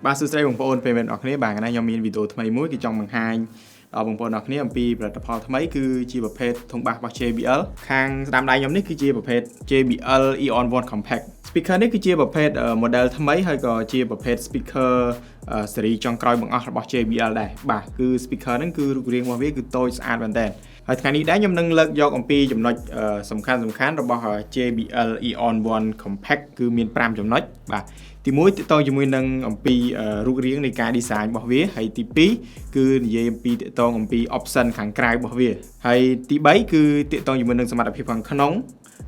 បាទសួស្តីបងប្អូនប្រិយមិត្តអរគ្នាបាទថ្ងៃនេះខ្ញុំមានវីដេអូថ្មីមួយគឺចង់បង្ហាញដល់បងប្អូនអរគ្នាអំពីផលិតផលថ្មីគឺជាប្រភេទធុងបាសរបស់ JBL ខាងស្ដាំដៃខ្ញុំនេះគឺជាប្រភេទ JBL Eon 1 Compact speaker នេះគឺជាប្រភេទ model ថ្មីហើយក៏ជាប្រភេទ speaker ស៊េរីចុងក្រោយបង្អស់របស់ JBL ដែរបាទគឺ speaker ហ្នឹងគឺរូបរាងរបស់វាគឺតូចស្អាតមែនតើហើយថ្ងៃនេះដែរខ្ញុំនឹងលើកយកអំពីចំណុចសំខាន់សំខាន់របស់ JBL Eon 1 Compact គឺមាន5ចំណុចបាទទី1ទាក់ទងជាមួយនឹងអំពីរូបរាងនៃការ design របស់វាហើយទី2គឺនិយាយអំពីទាក់ទងអំពី option ខាងក្រៅរបស់វាហើយទី3គឺទាក់ទងជាមួយនឹងសមត្ថភាពខាងក្នុង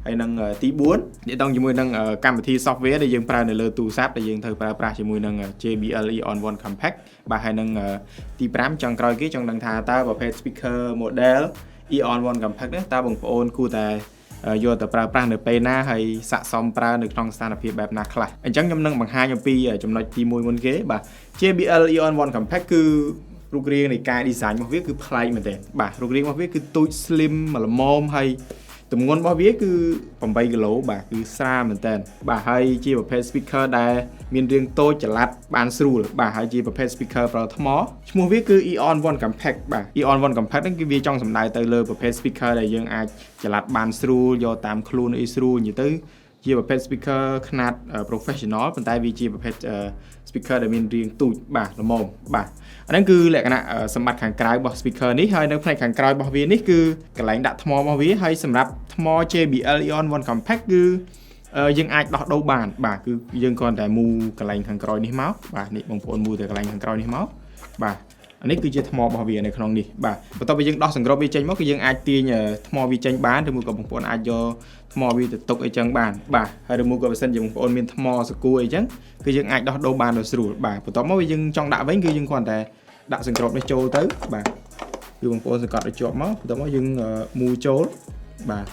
ហើយនឹងទី4ទាក់ទងជាមួយនឹងកម្មវិធី software ដែលយើងប្រើនៅលើទូរស័ព្ទដែលយើងត្រូវប្រើប្រាស់ជាមួយនឹង JBL Eon 1 Compact បាទហើយនឹងទី5ចុងក្រោយគេចង់ដឹងថាតើប្រភេទ speaker model Eon 1 Compact នេះតើបងប្អូនគួរតែយកទៅប្រើប្រាស់នៅពេលណាហើយស័ក្តិសមប្រើនៅក្នុងស្ថានភាពបែបណាខ្លះអញ្ចឹងខ្ញុំនឹងបង្ហាញអំពីចំណុចទី1មុនគេបាទ JBL Eon 1 Compact គឺរូបរាងនៃការ design របស់វាគឺប្លែកមែនទែនបាទរូបរាងរបស់វាគឺតូច slim ល្មមហើយទម្ងន់របស់វាគឺ8គីឡូបាទគឺស្រាលមែនតើបាទហើយជាប្រភេទ speaker ដែលមានរាងតូចចល័តបានស្រួលបាទហើយជាប្រភេទ speaker ប្រើថ្មឈ្មោះវាគឺ Eon 1 Compact បាទ Eon 1 Compact ហ្នឹងគឺវាចង់សំដៅទៅលើប្រភេទ speaker ដែលយើងអាចចល័តបានស្រួលយកតាមខ្លួនអីស្រួលនិយាយទៅជាប្រភេទ speaker ខ្នាត professional ប៉ុន្តែវាជាប្រភេទ speaker ដែលមានរាងតូចបាទល្មមបាទអាហ្នឹងគឺលក្ខណៈសម្បត្តិខាងក្រៅរបស់ speaker នេះហើយនៅផ្នែកខាងក្រោយរបស់វានេះគឺកន្លែងដាក់ថ្មរបស់វាហើយសម្រាប់ថ្ម JBL Eon 1 Compact គឺយើងអាចដោះដូរបានបាទគឺយើងគ្រាន់តែមូកន្លែងខាងក្រោយនេះមកបាទនេះបងប្អូនមូតែកន្លែងខាងក្រោយនេះមកបាទអានេះគឺជាថ្មរបស់វានៅក្នុងនេះបាទបន្ទាប់ពីយើងដោះសង្គ្របវាចេញមកគឺយើងអាចទាញថ្មវាចេញបានឬមួយក៏បងប្អូនអាចយកថ្មវាទៅទុកអីចឹងបានបាទហើយឬមួយក៏បើសិនជាបងប្អូនមានថ្មសកួរអីចឹងគឺយើងអាចដោះដូរបានដោយស្រួលបាទបន្ទាប់មកវាយើងចង់ដាក់វិញគឺយើងគ្រាន់តែដាក់សង្គ្របនេះចូលទៅបាទគឺបងប្អូនសង្កត់ឲ្យជាប់មកបន្ទាប់មកយើងមូចូលបាទ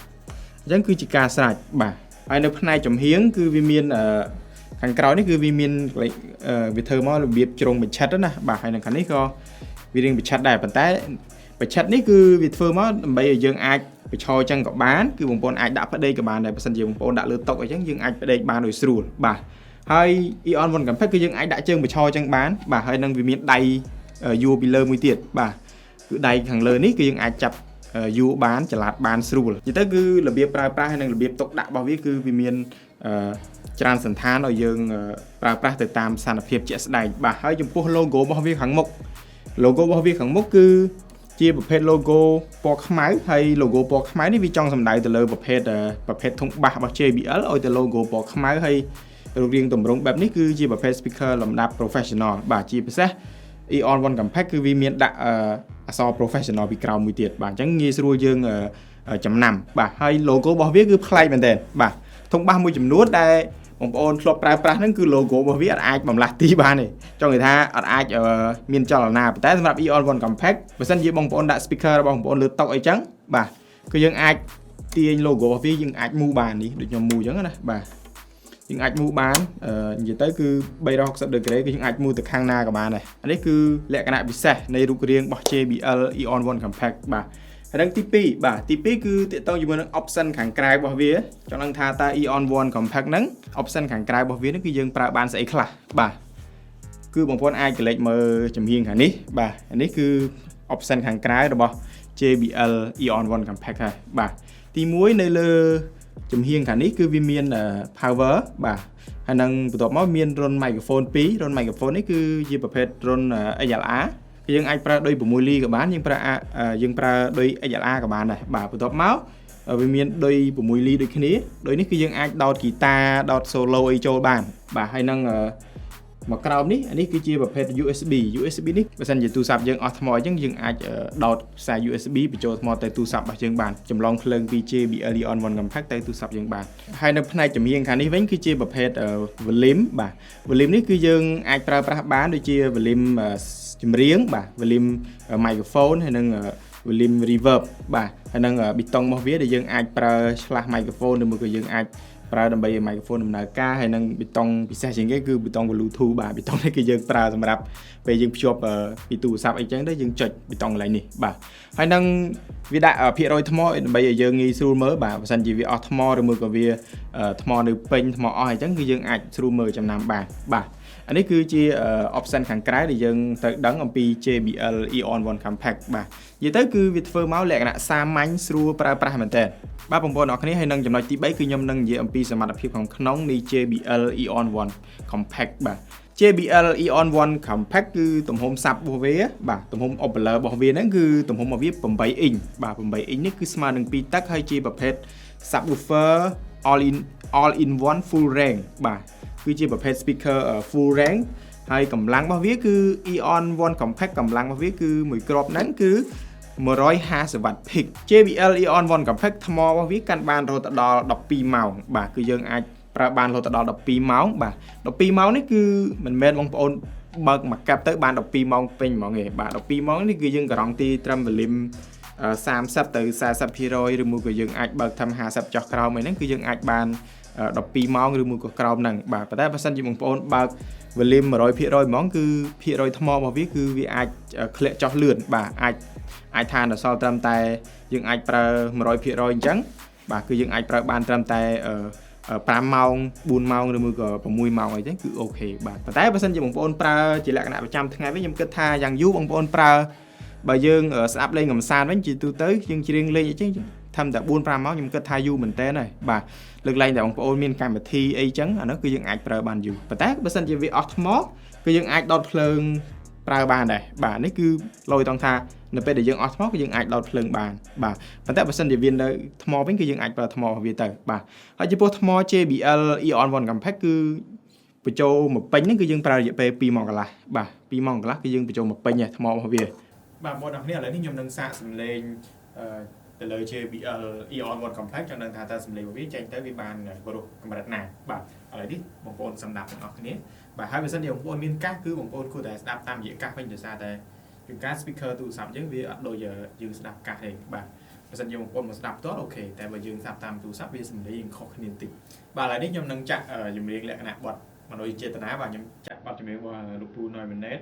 អញ្ចឹងគឺជាការស្រេចបាទហើយនៅផ្នែកចំហៀងគឺវាមានខាងក្រោយនេះគឺវាមានវាធ្វើមករបៀបជ្រុងបញ្ឆិតណាបាទហើយនៅខាងនេះក៏វារៀងបញ្ឆិតដែរប៉ុន្តែបញ្ឆិតនេះគឺវាធ្វើមកដើម្បីឲ្យយើងអាចបញ្ឈរចឹងក៏បានគឺបងប្អូនអាចដាក់ផ្ដេកក៏បានដែរបើសិនជាបងប្អូនដាក់លើតុអីចឹងយើងអាចផ្ដេកបានដោយស្រួលបាទហើយ Eon 1 Compact គឺយើងអាចដាក់ជើងបញ្ឈរចឹងបានបាទហើយនឹងវាមានដៃយួរពីលើមួយទៀតបាទគឺដៃខាងលើនេះគឺយើងអាចចាប់យួរបានចល័តបានស្រួលនិយាយទៅគឺរបៀបប្រើប្រាស់ហើយនិងរបៀបទុកដាក់របស់វាគឺវាមានច្រើនសន្តានឲ្យយើងប្រើប្រាស់ទៅតាមស្ថានភាពជាក់ស្ដែងបាទហើយចំពោះ logo របស់វាខាងមុខ logo របស់វាខាងមុខគឺជាប្រភេទ logo ពណ៌ខ្មៅហើយ logo ពណ៌ខ្មៅនេះវាចង់សំដៅទៅលើប្រភេទប្រភេទធុងបាសរបស់ JBL ឲ្យទៅ logo ពណ៌ខ្មៅហើយរូបរាងទម្រង់បែបនេះគឺជាប្រភេទ speaker លំដាប់ professional បាទជាពិសេស Eon 1 Compact គឺវាមានដាក់អក្សរ professional ពីក្រោមមួយទៀតបាទអញ្ចឹងងាយស្រួលយើងចំណាំបាទហើយ logo របស់វាគឺប្លែកមែនទែនបាទធុងបាសមួយចំនួនដែលបងប្អូនធ្លាប់ប្រើប្រាស់ហ្នឹងគឺ logo របស់វាអត់អាចបំលាស់ទីបានទេចង់និយាយថាអត់អាចមានចលនាប៉ុន្តែសម្រាប់ Eon 1 Compact បើសិនជាបងប្អូនដាក់ speaker របស់បងប្អូនលើតុអីចឹងបាទគឺយើងអាចទាញ logo របស់វាយើងអាចមូបាននេះដូចខ្ញុំមូអញ្ចឹងណាបាទយើងអាចមូបាននិយាយទៅគឺ360 degree គឺយើងអាចមូទៅខាងណាក៏បានដែរអានេះគឺលក្ខណៈពិសេសនៃរូបរាងរបស់ JBL Eon 1 Compact បាទហើយនឹងទី2បាទទី2គឺទាក់ទងជាមួយនឹង option ខាងក្រៅរបស់វាចង់ដឹងថាតើ Eon 1 Compact ហ្នឹង option ខាងក្រៅរបស់វាហ្នឹងគឺយើងប្រើបានស្អីខ្លះបាទគឺបងប្អូនអាចក្រឡេកមើលចំហៀងខាងនេះបាទនេះគឺ option ខាងក្រៅរបស់ JBL Eon 1 Compact ហើយបាទទី1នៅលើចំហៀងខាងនេះគឺវាមាន power បាទហើយនឹងបន្ទាប់មកមានរន្ធ microphone 2រន្ធ microphone នេះគឺជាប្រភេទរន្ធ XLR គឺយើងអាចប្រើដូច6លីក៏បានយើងប្រើយើងប្រើដូច XLR ក៏បានដែរបាទបន្ទាប់មកវាមានដូច6លីដូចគ្នាដូចនេះគឺយើងអាចដោតហ្គីតាដោត solo អីចូលបានបាទហើយនឹងមកក្រោមនេះអានេះគឺជាប្រភេទ USB USB នេះបើសិនជាទូរស័ព្ទយើងអស់ថ្មអញ្ចឹងយើងអាចដោតខ្សែ USB បញ្ចូលថ្មទៅទូរស័ព្ទរបស់យើងបានចម្លងភ្លើងពី JBL Eon 1 Compact ទៅទូរស័ព្ទយើងបានហើយនៅផ្នែកចំហៀងខាងនេះវិញគឺជាប្រភេទ volume បាទ volume នេះគឺយើងអាចប្រើប្រាស់បានដូចជា volume ចម្រៀងបាទ volume microphone ហើយនិង volume reverb បាទហើយនឹងប៊ីតុងរបស់វាដែលយើងអាចប្រើឆ្លាស់ microphone ឬមួយក៏យើងអាចប្រើដើម្បីឲ្យ microphone ដំណើរការហើយនឹងប៊ីតុងពិសេសជាងគេគឺប៊ីតុង Bluetooth បាទប៊ីតុងនេះគឺយើងប្រើសម្រាប់ពេលយើងភ្ជាប់ពីទូរស័ព្ទអីចឹងទៅយើងចុចប៊ីតុងកន្លែងនេះបាទហើយនឹងវាដាក់ភាគរយថ្មដើម្បីឲ្យយើងងាយស្រួលមើលបាទបើសិនជាវាអស់ថ្មឬមួយក៏វាថ្មនៅពេញថ្មអស់អីចឹងគឺយើងអាចស្រួលមើលចំណាំបានបាទ អានេះគឺជា option ខាងក្រៅដែលយើងត្រូវដឹងអំពី JBL Eon 1 Compact បាទនិយាយទៅគឺវាធ្វើមកលក្ខណៈសាមញ្ញស្រួលប្រើប្រាស់មែនតើបាទបងប្អូនអរគ្នាហើយនឹងចំណុចទី3គឺខ្ញុំនឹងនិយាយអំពីសមត្ថភាពខាងក្នុងនៃ JBL Eon 1 Compact បាទ JBL Eon 1 Compact គឺទំហំ sub របស់វាបាទទំហំ upper របស់វាហ្នឹងគឺទំហំរបស់វា8អ៊ីញបាទ8អ៊ីញនេះគឺស្មើនឹង2ទឹកហើយជាប្រភេទ subwoofer all in one full range បាទគឺជាប្រភេទ speaker full range ហើយកម្លាំងរបស់វាគឺ Eon 1 Compact កម្លាំងរបស់វាគឺមួយគ្រាប់ហ្នឹងគឺ150 watt peak JBL Eon 1 Compact ថ្មរបស់វាកាន់បានរហូតដល់12ម៉ោងបាទគឺយើងអាចប្រើបានរហូតដល់12ម៉ោងបាទ12ម៉ោងនេះគឺមិនមែនបងប្អូនបើកមកកាប់ទៅបាន12ម៉ោងពេញហ្មងទេបាទ12ម៉ោងនេះគឺយើងការ៉ង់ទីត្រឹម volume 30ទៅ40%ឬមួយក៏យើងអាចបើកធ្វើ50ចុះក្រោមអីហ្នឹងគឺយើងអាចបាន12ម៉ោងឬមួយក៏ក្រោមហ្នឹងបាទប៉ុន្តែបើសិនជាបងប្អូនបើក volume 100%ហ្មងគឺភាគរយថ្មរបស់វាគឺវាអាចធ្លាក់ចុះលឿនបាទអាចអាចថានៅសល់ត្រឹមតែយើងអាចប្រើ100%អញ្ចឹងបាទគឺយើងអាចប្រើបានត្រឹមតែ5ម៉ោង4ម៉ោងឬមួយក៏6ម៉ោងអីចឹងគឺ OK បាទប៉ុន្តែបើសិនជាបងប្អូនប្រើជាលក្ខណៈប្រចាំថ្ងៃវិញខ្ញុំគិតថាយ៉ាងយូរបងប្អូនប្រើបើយើងស្ដាប់លេងកំសាន្តវិញជាទូទៅយើងច្រៀងលេងអីចឹងធ្វើតែ4 5ម៉ោងខ្ញុំគិតថាយូរមែនតើហើយបាទលើកលែងតែបងប្អូនមានកម្មវិធីអីចឹងអានោះគឺយើងអាចប្រើបានយូរប៉ុន្តែបើសិនជាវាអស់ថ្មគឺយើងអាចដោតភ្លើងប្រើបានដែរបាទនេះគឺលយតង់ថានៅពេលដែលយើងអស់ថ្មគឺយើងអាចដោតភ្លើងបានបាទប៉ុន្តែបើសិនជាវានៅថ្មវិញគឺយើងអាចប្រើថ្មរបស់វាទៅបាទហើយចំពោះថ្ម JBL Eon 1 Compact គឺបញ្ចូលមកពេញហ្នឹងគឺយើងប្រើរយៈពេល2ម៉ោងកន្លះបាទ2ម៉ោងកន្លះគឺយើងបញ្ចូលមកពេញថ្មរបស់វាបាទបងប្អូនអរគ្នាឥឡូវនេះខ្ញុំនឹងសាកសំឡេងទៅលើ JBL Eon 1 Compact ចង់ដឹងថាតើសំឡេងរបស់វាចេញទៅវាបានព្រោះកម្រិតណាបាទឥឡូវនេះបងប្អូនសម្ដាប់ទាំងអស់គ្នាបាទហើយបើសិនជាបងប្អូនមានកាសគឺបងប្អូនគួរតែស្ដាប់តាមរយៈកាសវិញដោយសារតែជួនកាល speaker ទូរស័ព្ទយើងវាអត់ដូចយើងស្ដាប់កាសទេបាទបើសិនជាបងប្អូនមកស្ដាប់ផ្ទាល់ OK តែបើយើងស្ដាប់តាមទូរស័ព្ទវាសំឡេងខុសគ្នាបន្តិចបាទឥឡូវនេះខ្ញុំនឹងចាក់ចម្រៀងលក្ខណៈបទមនោចេតនាបាទខ្ញុំចាក់បទចម្រៀងរបស់លោកពូណយម៉ាណែត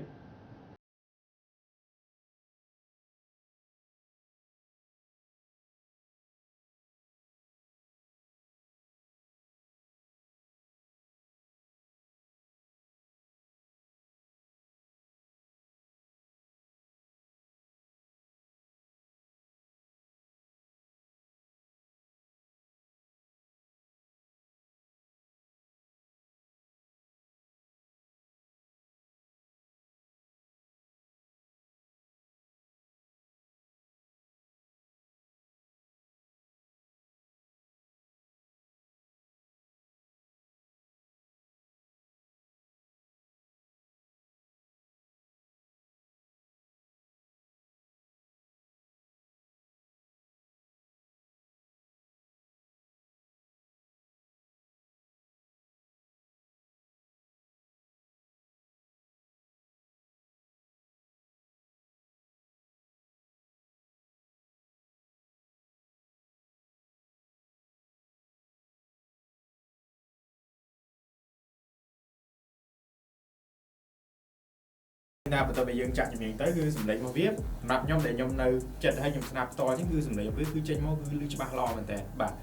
ណាបន្ទាប់ពីយើងចាក់ចម្រៀងទៅគឺសំឡេងរបស់វាសម្រាប់ខ្ញុំដែលខ្ញុំនៅចិត្តហើយខ្ញុំស្ដាប់ផ្ទាល់អញ្ចឹងគឺសំឡេងរបស់វាគឺចេញមកគឺឮច្បាស់ល្អមែនតើបាទ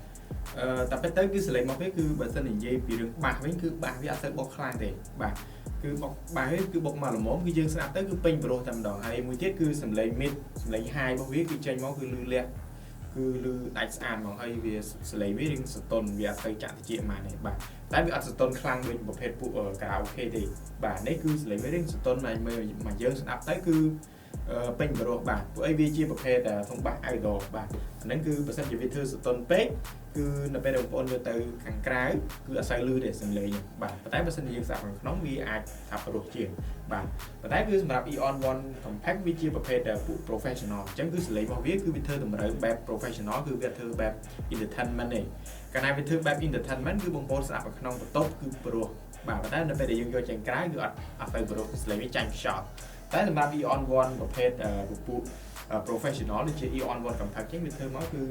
អឺតែពិតទៅគឺសំឡេងរបស់វាគឺបើសិននិយាយពីរឿងបាសវិញគឺបាសវាអត់សូវបុកខ្លាំងទេបាទគឺបុកបាសវាគឺបុកមកល្មមគឺយើងស្ដាប់ទៅគឺពេញព្រោះតែម្ដងហើយមួយទៀតគឺសំឡេង mid សំឡេង high របស់វាគឺចេញមកគឺឮលះគឺឮដាច់ស្អាតហ្មងហើយវាសលេងវារៀងសតុនវាអត់ទៅចាក់តិចហ្មងទេបាទតែវាអត់សតុនខ្លាំងដូចប្រភេទពួកការ៉ាអូខេទេបាទនេះគឺសលេងវារៀងសតុនមកមើលមកយើងស្ដាប់ទៅគឺពេញបរោះបាទពួកអីវាជាប្រភេទធុងបាស outdoor បាទអាហ្នឹងគឺបើសិនជាវាធ្វើសតុនពេកគឺនៅពេលដែលបងប្អូនយកទៅខាងក្រៅគឺអត់សូវឮទេសំឡេងបាទប៉ុន្តែបើសិនជាយើងស្ដាប់ខាងក្នុងវាអាចថាបរោះជាងបាទប៉ុន្តែគឺសម្រាប់ Eon 1 Compact វាជាប្រភេទពួក professional អញ្ចឹងគឺសំឡេងរបស់វាគឺវាធ្វើតម្រូវបែប professional គឺវាធ្វើបែប entertainment ទេកាលណាវាធ្វើបែប entertainment គឺបងប្អូនស្ដាប់នៅក្នុងបន្ទប់គឺព្រោះបាទប៉ុន្តែនៅពេលដែលយើងយកចេញក្រៅគឺអត់អត់ទៅព្រោះសំឡេងវាចាញ់ខ្យល់តែសម្រាប់ Eon 1ប្រភេទពពួក professional ដូចជា Eon 1 Compact ចឹងវាធ្វើមកគឺ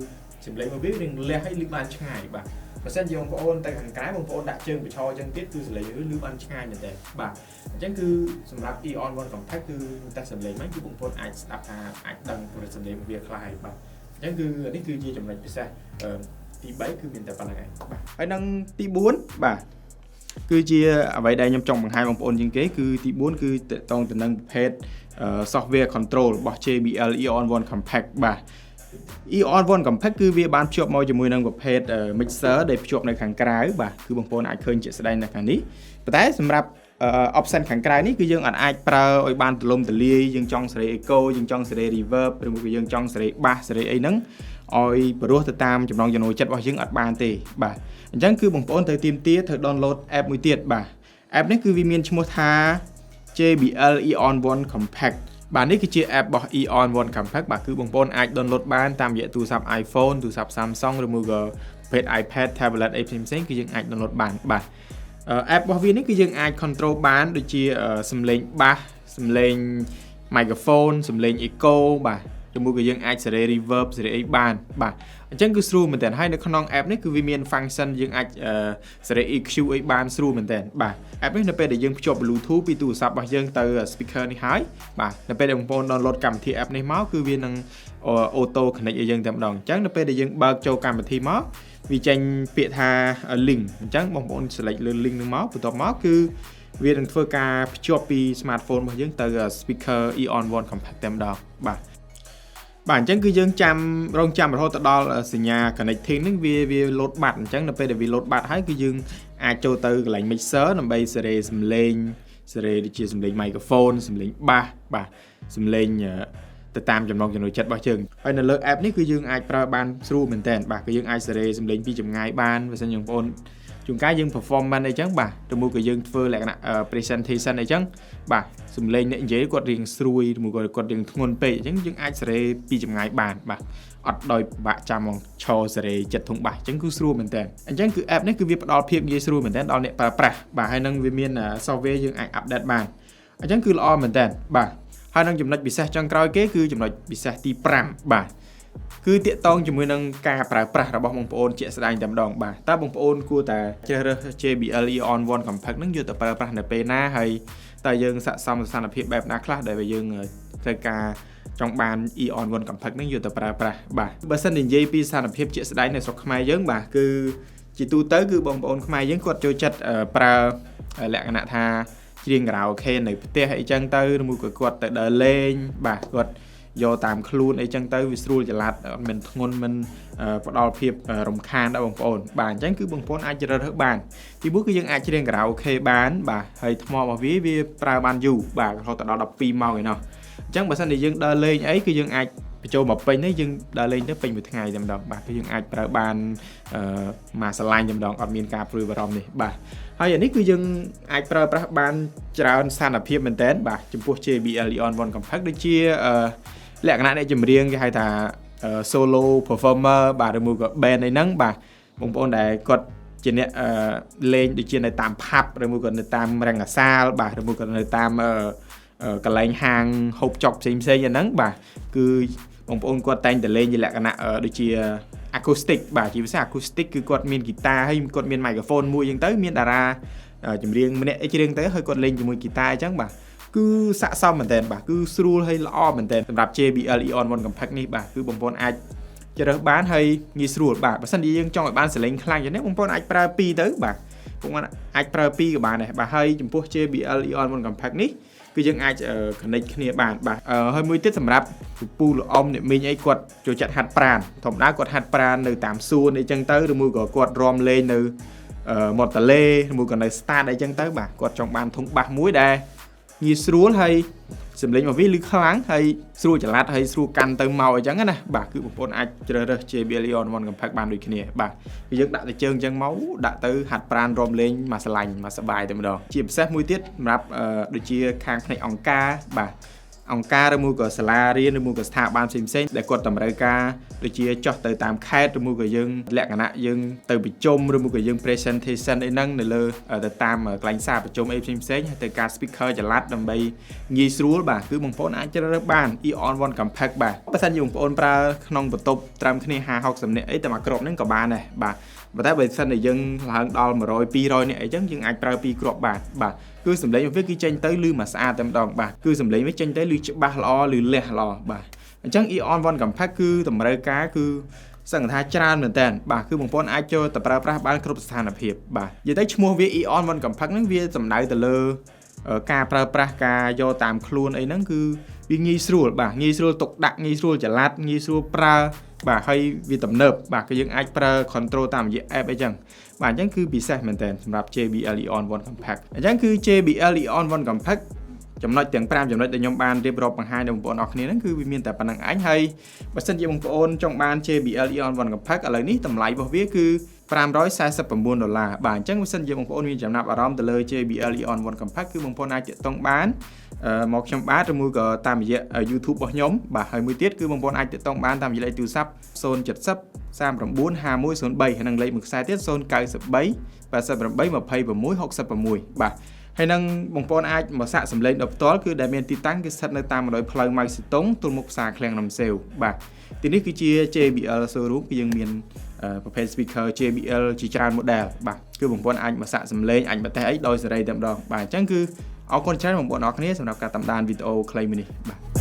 សំឡេងរបស់វារៀងលះហើយឮបានឆ្ងាយបាទបើសិនជាបងប្អូនទៅខាងក្រៅបងប្អូនដាក់ជើងបញ្ឈរចឹងទៀតគឺសំឡេងវាឮបានឆ្ងាយមែនតើបាទអញ្ចឹងគឺសម្រាប់ Eon 1 Compact គឺតែសំឡេងហ្នឹងគឺបងប្អូនអាចស្ដាប់ថាអាចដឹងកម្រិតសំឡេងរបស់វាខ្លះហើយបាទអញ្ចឹងគឺនេះគឺជាចំណុចពិសេសទី3គឺមានតែប៉ុណ្្នឹងឯងបាទហើយនឹងទី4បាទ គឺជាអ្វីដែលខ្ញុំចង់បង្ហាញបងប្អូនជាងគេគឺទី4គឺទាក់ទងទៅនឹងប្រភេទ software control របស់ JBL Eon 1 Compact បាទ Eon 1 Compact គឺវាបានភ្ជាប់មកជាមួយនឹងប្រភេទ mixer ដែលភ្ជាប់នៅខាងក្រៅបាទគឺបងប្អូនអាចឃើញជាក់ស្ដែងនៅខាងនេះប៉ុន្តែសម្រាប់ option ខាងក្រៅនេះគឺយើងអាចប្រើឲ្យបានទូលំទូលាយយើងចង់សេរី echo យើងចង់សេរី reverb ឬមួយក៏យើងចង់សេរី bass សេរីអីហ្នឹងឲ្យព្រោះទៅតាមចំណង់ចំណូលចិត្តរបស់យើងអត់បានទេបាទអញ្ចឹងគឺបងប្អូនត្រូវទាមទារត្រូវ download app មួយទៀតបាទ app នេះគឺវាមានឈ្មោះថា JBL Eon 1 Compact បាទនេះគឺជា app របស់ Eon 1 Compact បាទគឺបងប្អូនអាច download បានតាមរយៈទូរស័ព្ទ iPhone ទូរស័ព្ទ Samsung ឬមួយក៏ប្រភេទ iPad tablet អីផ្សេងៗគឺយើងអាច download បានបាទ app របស់វានេះគឺយើងអាច control បានដូចជាសំឡេង bass សំឡេង microphone សំឡេង echo បាទជាមួយក៏យើងអាចសេរី reverb សេរីអីបានបាទអញ្ចឹងគឺស្រួលមែនតើហើយនៅក្នុង app នេះគឺវាមាន function យើងអាចសេរី EQ អីបានស្រួលមែនតើបាទ app នេះនៅពេលដែលយើងភ្ជាប់ Bluetooth ពីទូរស័ព្ទរបស់យើងទៅ speaker នេះហើយបាទនៅពេលដែលបងប្អូន download កម្មវិធី app នេះមកគឺវានឹង auto connect ឲ្យយើងតែម្ដងអញ្ចឹងនៅពេលដែលយើងបើកចូលកម្មវិធីមកវាចេញពាក្យថា link អញ្ចឹងបងប្អូន select លើ link នឹងមកបន្ទាប់មកគឺវានឹងធ្វើការភ្ជាប់ពី smartphone របស់យើងទៅ speaker Eon 1 Compact តែម្ដងបាទបាទអញ្ចឹងគឺយើងចាំរងចាំរហូតទៅដល់សញ្ញា connecting ហ្នឹងវាវា load បាត់អញ្ចឹងនៅពេលដែលវា load បាត់ហើយគឺយើងអាចចូលទៅកន្លែង mixer ដើម្បីសេរីសំឡេងសេរីដូចជាសំឡេង microphone សំឡេង bass បាទសំឡេងទៅតាមចំណង់ចំណូលចិត្តរបស់យើងហើយនៅលើ app នេះគឺយើងអាចប្រើបានស្រួលមែនតើបាទគឺយើងអាចសេរីសំឡេងពីចម្ងាយបានបើសិនជាបងប្អូនជួនកាលយើង performance អីចឹងបាទឬមួយក៏យើងធ្វើលក្ខណៈ presentation អីចឹងបាទសំឡេងអ្នកនិយាយគាត់រៀងស្រួយឬមួយក៏គាត់រៀងធ្ងន់ពេកអញ្ចឹងយើងអាចសេរីពីចម្ងាយបានបាទអត់ដោយពិបាកចាំមកឈរសេរីចិត្តធុងបាសអញ្ចឹងគឺស្រួលមែនតើអញ្ចឹងគឺ app នេះគឺវាផ្ដល់ភាពងាយស្រួលមែនតើដល់អ្នកប្រើប្រាស់បាទហើយនឹងវាមាន software យើងអាច update បានអញ្ចឹងគឺល្អមែនតើបាទហើយនឹងចំណុចពិសេសចុងក្រោយគេគឺចំណុចពិសេសទី5បាទគឺទាក់ទងជាមួយនឹងការប្រើប្រាស់របស់បងប្អូនជាក់ស្ដែងតែម្ដងបាទតើបងប្អូនគួរតែជ្រើសរើស JBL Eon 1 Compact ហ្នឹងយកទៅប្រើប្រាស់នៅពេលណាហើយតើយើងស័ក្តិសមស្ថានភាពបែបណាខ្លះដែលយើងត្រូវការចង់បាន Eon 1 Compact ហ្នឹងយកទៅប្រើប្រាស់បាទបើសិននិយាយពីស្ថានភាពជាក់ស្ដែងនៅស្រុកខ្មែរយើងបាទគឺជាទូទៅគឺបងប្អូនខ្មែរយើងគាត់ចូលចិត្តប្រើលក្ខណៈថាច្រៀងខារ៉ាអូខេនៅផ្ទះអីចឹងទៅឬមួយក៏គាត់ទៅដើរលេងបាទគាត់យកតាមខ្លួនអីចឹងទៅវាស្រួលចល័តអត់មិនធ្ងន់មិនផ្ដល់ភាពរំខានដល់បងប្អូនបាទអញ្ចឹងគឺបងប្អូនអាចជ្រើសរើសបានទីមួយគឺយើងអាចច្រៀងខារ៉ាអូខេបានបាទហើយថ្មរបស់វាវាប្រើបានយូរបាទរហូតដល់12ម៉ោងឯណោះអញ្ចឹងបើសិនជាយើងដើរលេងអីគឺយើងអាចបញ្ចូលមកពេញនេះយើងដើរលេងទៅពេញមួយថ្ងៃតែម្ដងបាទគឺយើងអាចប្រើបានអឺមួយស្រឡាញ់តែម្ដងអត់មានការព្រួយបារម្ភនេះបាទហើយអានេះគឺយើងអាចប្រើប្រាស់បានច្រើនស្ថានភាពមែនតើបាទចំពោះ JBL Eon 1 Compact ដូចជាលក្ខណៈអ្នកចម្រៀងគេហៅថា solo performer បាទឬមួយក៏ band អីហ្នឹងបាទបងប្អូនដែលគាត់ជាអ្នកលេងដូចជានៅតាម pub ឬមួយក៏នៅតាមរង្គសាលបាទឬមួយក៏នៅតាមកន្លែងហាងហូបចុកផ្សេងផ្សេងហ្នឹងបាទគឺបងប្អូនគាត់តែងតែលេងជាលក្ខណៈដូចជា acoustic បាទជាពិសេស acoustic គឺគាត់មានហ្គីតាហើយគាត់មាន microphone មួយអញ្ចឹងទៅមានតារាចម្រៀងម្នាក់អីច្រៀងទៅហើយគាត់លេងជាមួយហ្គីតាអញ្ចឹងបាទគឺស័ក្តិសមមែនតើបាទគឺស្រួលហើយល្អមែនតើសម្រាប់ JBL Eon 1 Compact នេះបាទគឺបងប្អូនអាចជ្រើសបានហើយងាយស្រួលបាទបើសិនជាយើងចង់ឲ្យបានសំឡេងខ្លាំងយ៉ាងនេះបងប្អូនអាចប្រើ2ទៅបាទបងប្អូនអាចប្រើ2ក៏បានដែរបាទហើយចំពោះ JBL Eon 1 Compact នេះគឺយើងអាច connect គ្នាបានបាទហើយមួយទៀតសម្រាប់ពូលោកអ៊ំអ្នកមីងអីគាត់ចូលចិត្តហាត់ប្រាណធម្មតាគាត់ហាត់ប្រាណនៅតាមសួនអីចឹងទៅឬមួយក៏គាត់រាំលេងនៅមាត់ទន្លេឬមួយក៏នៅ stade អីចឹងទៅបាទគាត់ចង់បានធុងបាសមួយដែលងាយស្រួលហើយសំឡេងរបស់វាឮខ្លាំងហើយស្រួលចល័តហើយស្រួលកាន់ទៅមកអញ្ចឹងណាបាទគឺបងប្អូនអាចជ្រើសរើស JBL Eon 1 Compact បានដូចគ្នាបាទគឺយើងដាក់ទៅជើងអញ្ចឹងមកដាក់ទៅហាត់ប្រាណរាំលេងមកស្រឡាញ់មកសប្បាយតែម្ដងជាពិសេសមួយទៀតសម្រាប់ដូចជាខាងផ្នែកអង្គការបាទអង្គការឬមួយក៏សាលារៀនឬមួយក៏ស្ថាប័នផ្សេងផ្សេងដែលគាត់តម្រូវការដូចជាចុះទៅតាមខេត្តឬមួយក៏យើងលក្ខណៈយើងទៅប្រជុំឬមួយក៏យើង presentation អីហ្នឹងនៅលើទៅតាមកន្លែងសារប្រជុំអីផ្សេងផ្សេងហើយទៅការ speaker ចល័តដើម្បីងាយស្រួលបាទគឺបងប្អូនអាចជ្រើសរើសបាន Eon 1 Compact បាទបើសិនជាបងប្អូនប្រើក្នុងបន្ទប់ត្រឹមគ្នា50 60នាក់អីតែមួយគ្រាប់ហ្នឹងក៏បានដែរបាទប៉ុន្តែបើសិនជាយើងឡើងដល់100 200នាក់អីចឹងយើងអាចប្រើ2គ្រាប់បានបាទគឺសំឡេងរបស់វាគឺចេញទៅឮមកស្អាតតែម្ដងបាទគឺសំឡេងវាចេញទៅឮច្បាស់ល្អឮលះល្អបាទអញ្ចឹង Eon 1 Compact គឺតម្រូវការគឺ សឹងថាច្រើនមែនតើបាទគឺបងប្អូនអាចចូលទៅប្រើប្រាស់បានគ្រប់ស្ថានភាពបាទនិយាយទៅឈ្មោះវា Eon One Compact ហ្នឹងវាសំដៅទៅលើការប្រើប្រាស់ការយកតាមខ្លួនអីហ្នឹងគឺវាងាយស្រួលបាទងាយស្រួលទុកដាក់ងាយស្រួលចល័តងាយស្រួលប្រើបាទហើយវាទំនើបបាទគឺយើងអាចប្រើ control តាមរយៈ app អីចឹងបាទអញ្ចឹងគឺពិសេសមែនតើសម្រាប់ JBL Eon One Compact អញ្ចឹងគឺ JBL Eon One Compact ចំណុចទាំង5ចំណុចដែលខ្ញុំបានរៀបរាប់បង្ហាញដល់បងប្អូនអរគ្នាហ្នឹងគឺវាមានតែប៉ុណ្្នឹងឯងហើយបើសិនជាបងប្អូនចង់បាន JBL Eon One Compact ឥឡូវនេះតម្លៃរបស់វាគឺ549ដុល្លារបាទអញ្ចឹងបើសិនជាបងប្អូនមានចំណាប់អារម្មណ៍ទៅលើ JBL Eon One Compact គឺបងប្អូនអាចទាក់ទងបានមកខ្ញុំបាទឬមួយក៏តាមរយៈ YouTube របស់ខ្ញុំបាទហើយមួយទៀតគឺបងប្អូនអាចទាក់ទងបានតាមរយៈលេខទូរស័ព្ទ070 39 5103ហើយនិងលេខមួយខ្សែទៀត093 88 26 66បាទហើយនឹងបងប្អូនអាចមកសាកសម្លេងដល់ផ្ទាល់គឺដែលមានទីតាំងគឺស្ថិតនៅតាមបណ្ដោយផ្លូវម៉ៅសេតុងទល់មុខផ្សារឃ្លាំងរំសេវបាទទីនេះគឺជា JBL showroom គឺយើងមានប្រភេទ speaker JBL ជាច្រើន model បាទគឺបងប្អូនអាចមកសាកសម្លេងអាចមកតេស្តអីដោយសេរីតែម្ដងបាទអញ្ចឹងគឺអរគុណច្រើនបងប្អូនអរគ្នាសម្រាប់ការតាមដានវីដេអូខ្លីមួយនេះបាទ។